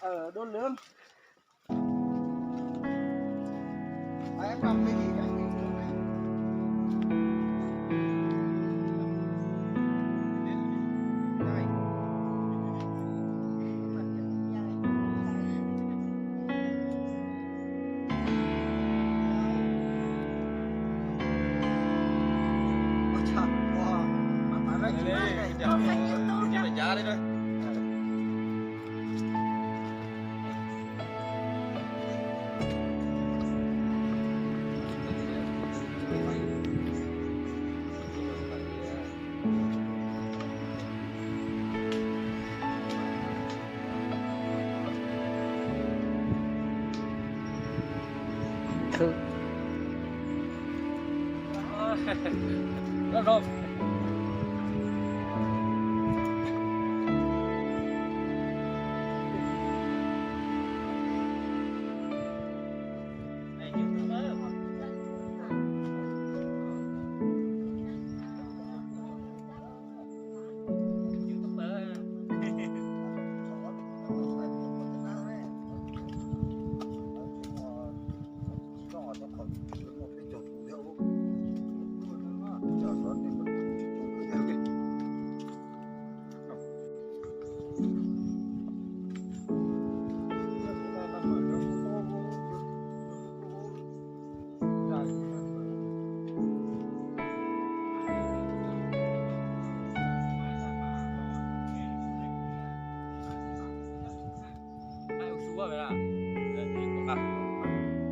Đốt lửa. Ai, em làm cái gì anh?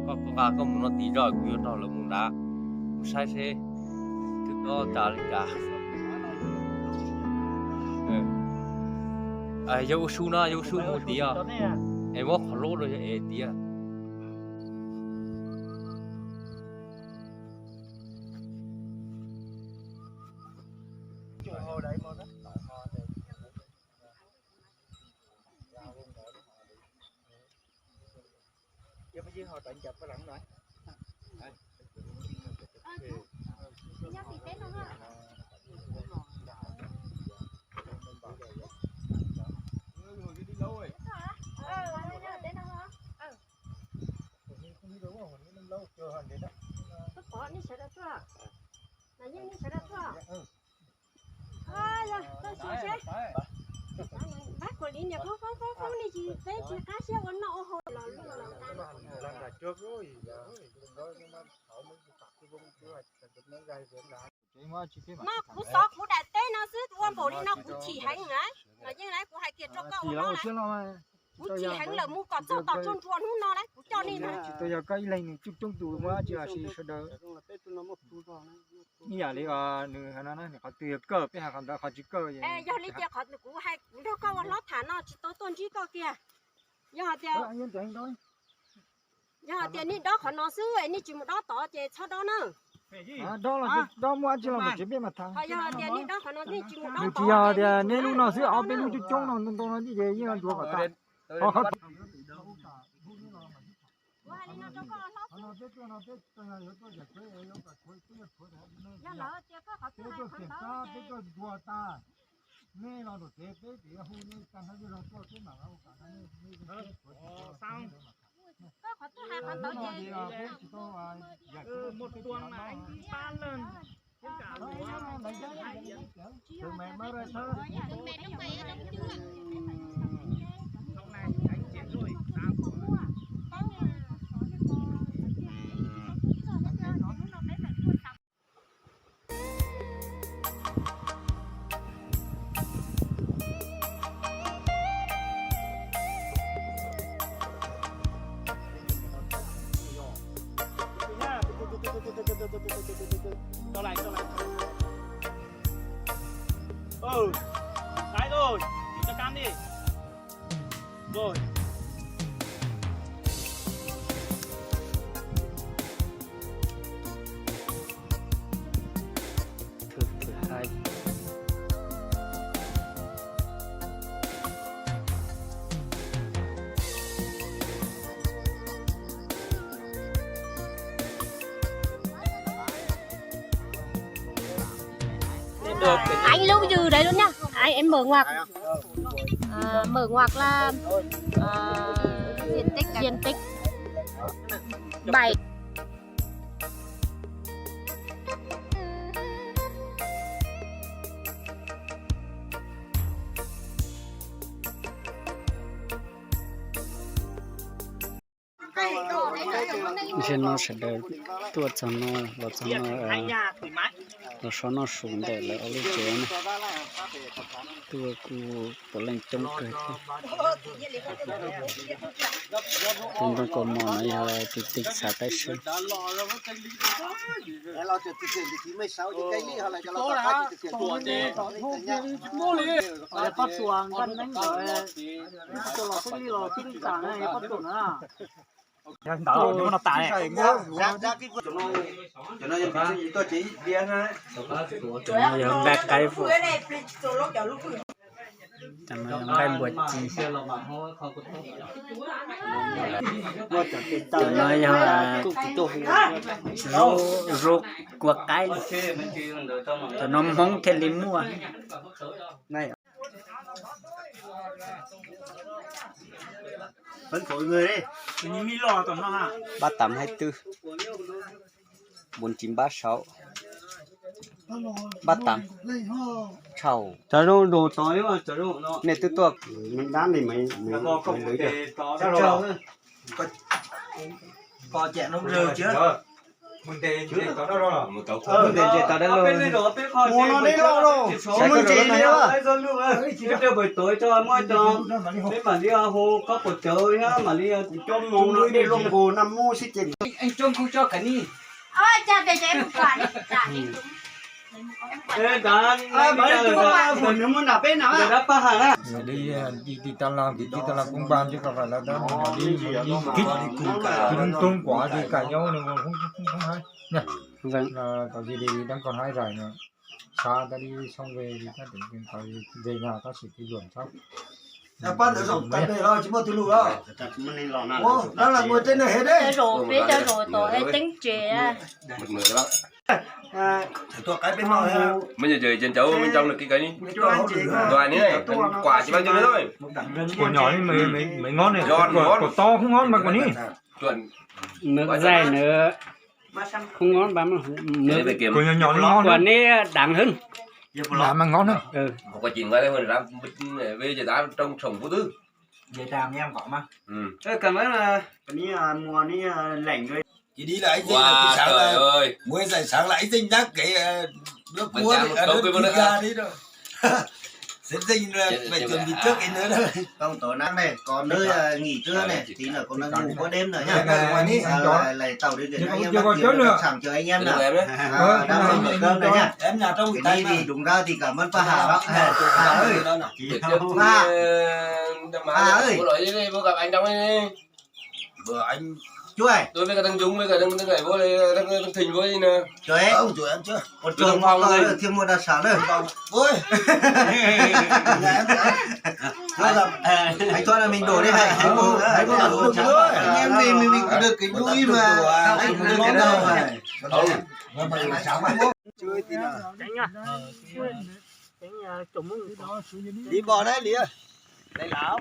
Koj nqa koj mus no tim zos, kuv yuav nrog lawv mus nrad, mus saib seb twb tob tas li cas. Yog ua su no, yog ua su mus tiag, es muab qhov lub rau yog es tiag. Pab kuv li niam phob phob phob phob ne, tsis peb tsis qab siab ua noj ua haus los lus los. No kuv xov kuv daim teb no xwb, ua npaum li no kuv chim heev na. Los yeej lawv kuv hais tias rau koj ua no na. Kuv chim heev lawm, mus kom txog tom tsuag ntsuag hnub no lawm kuv coj nej na. Tsis tau yog koj ib leeg nws coob coob tus muaj dab tsi los sis sawv daws. Ib yam li nws hais no, nws qhov twg yog kawj peb hais qhov ntawd, qhov tsis kawj. Yog li tias qhov kuv hais kuv nrog koj ua hlob tham no tsis tau tuaj ntsib koj kiag. Yog hais tias, yog hais tias nej dob qhov no xwb es nej tsis mus dob tod ces txhob dob na. Dob los dob, muaj dab tsi los mus tsev peb mam tham. Yog hais tias nej dob qhov no nej tsis mus dob tod ces nej tsis yog tias nej lub no xwb, ob peb lub coob coob no ntau ntau no ces yeej yuav ntsuav kom tag. Kuv hais li no rau koj hlob xwb. Yog lawv tias koj qhov twg hais qhov ntawd ces peb tuaj xiam tab, peb tuaj ntsuag tag, nej los nram tsev peb tseem yuav hu nej tag nrho, nej zoo tuaj peb mam ua kam nej. Koj qhov twg hais qhov ntawd ces peb tsis tau, muaj tuag mas ib pab leej. Cau lais, cau lais. Ừ, đấy rồi, chỉ cho cam đi. Rồi. Thứ, thứ hai. Anh Lũ Dư đấy luôn nhá. Anh em mở ngoặc. Mở ngoặc là, à, diện tích, diện tích bảy. Zaum no sawv daws tuaj txog no, los txog no, los so noj su ntawm lawv ob lub tsev na. Tuaj kuj puav leej coob kawg thiab. Tus ntoo kaus mom no yog tus tig xav tab sis Cov no yog nqaij qaib, cov no yog nqaij npua ci, cov no yog zuj kua qaib, cov no Hmoob thiaj li muaj. Ba tám hai tư, bốn chín ba sáu, ba tám. Tshau, nej twb tuaj. Mus no dej loj loj, sawv ntses li os. Nws muab nram peb na. Đi, đi, đi ta làm, đi, đi ta làm công bằng chứ không phải là ta mà đi, mà đi ký, ký lung tung quá thì cả nhau nó cũng không, không, không hay. Nha. Vâng. Là có gì thì đang còn hai giải nữa. Xa ta đi xong về thì ta tính tiền tới về nhà ta sẽ ký luận sau. Pab ntawd zaum tas pem los tsis muaj twg lus lawm. Ua, dab laug mus tej neeg heev deb. Cov zaum peb cov zaum tom teeb tsev. Mấy giờ trời trên cháu bên trong được cái cái này. Đoàn này này, quà chỉ bao nhiêu nữa thôi. Cua nhỏ đi, mấy, mấy, mấy ngón này. Giòn cua, ngón. Cua to không ngon bằng cua ní. Chuẩn. Nướng dày nữa. Không ngon bằng nướng. Cua nhỏ nhỏ nó ngon. Cua ní đáng hơn. Đá mà ngon hơn. Ừ. Không có chín cái hơn, bây giờ đá trong sổng vô tư. Về tràm em có mà. Ừ. Ê, cảm ơn là cái ní, à, mùa ní, à, lạnh rồi. Chỉ đi là anh Dinh là cái sáng là, ơi, muối giải sáng là anh Dinh nhắc cái, ờ, nước cua đấy, à, nước pizza đấy rồi. Sếp Dinh là phải chuẩn bị trước cái nữa đó. Không, tổ năng này, có nơi, à, nghỉ trưa này, tí nữa có nơi ngủ qua đêm nữa nhá. Này, này, này, này, à, này, này, tàu đi Việt Nam em bắt chuyến sẵn cho anh em nào. À, đang ăn cơm này nhá. Em nhà trong cái này thì đúng ra thì cảm ơn Pha Hà đó. Hà ơi. Pha Hà ơi. Anh Dũng ơi. Bữa anh chuối. Tôi với cả thằng Dũng với cả thằng, thằng Hải với thằng, thằng Thịnh với nè. Chuối. Không, chuối ăn chưa? Còn tôi trường phòng coi đây. Thêm một đặc sản đây. Ôi. Anh cho là mình đổ đi, hãy, hãy mua, hãy mua đồ trắng. Anh em mình, mình, mình được cái vui mà. Anh được cái đâu mà. Đi bò đấy, đi. Đây là